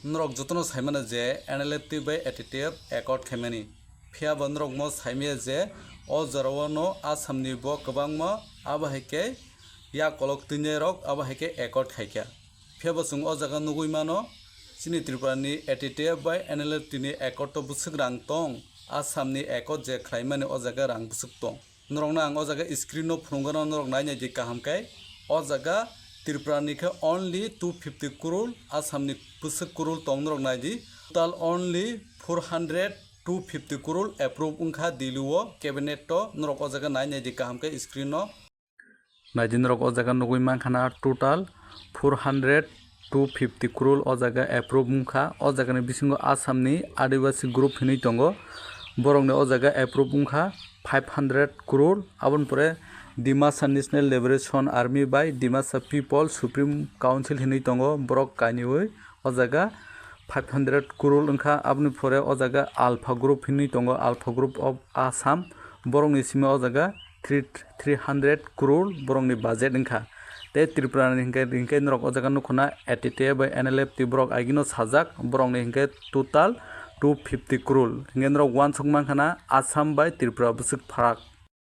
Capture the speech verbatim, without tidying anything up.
Norok jotono saimano je N L F T bai A T T F accord khaimani. Phiya bo norok mo saimaya je o jorao no Assam ni bo kwbangma, abo hai khe yakolok twinai rok abo hai khe accord khaikha. Phiya bo chwng o jaga nugui mano, chini Tripura ni A T T F bai N L F T ni accord to bwswk rang tong, Assam ni accord je khlaimani o jaga rang bwswk tong. Norokno ang o jaga screen no phunukgano, norok nainai di kaham khe. O jaga Tripura ni khe only two fifty crore, Assam ni bwswk crore tong, norok nai di. Total only four hundred two fifty crore approve wngkha Delhi o cabinet to, norok o jaga nainai di kaham khe screen no. Nai di norok o jaga nugui mankha na, total four hundred two fifty crore o jaga approve wngkha. O jaga ni bisingo Assam ni Adivasi group hinui tongo, borok ni o jaga approve wngkha five hundred crore. Aboni pore Dimasa National Liberation Army bai Dimasa People Supreme Council hinui tongo, borok kainwi o jaga five hundred crore wngkha. Aboni pore o jaga Alpha Group hinui tongo, Alpha Group of Assam, borokni simi o jaga three, three hundred crore borokni budget wngkha. Tei Tripura ni hinkhe, hinkhe norok o jaga nukho na, A T T F bai N L F T borok agino sajak, borokni hinkhe total two fifty crore. Hinkhe norok uansuk mankha na, Assam bai Tripura bwswk pharak.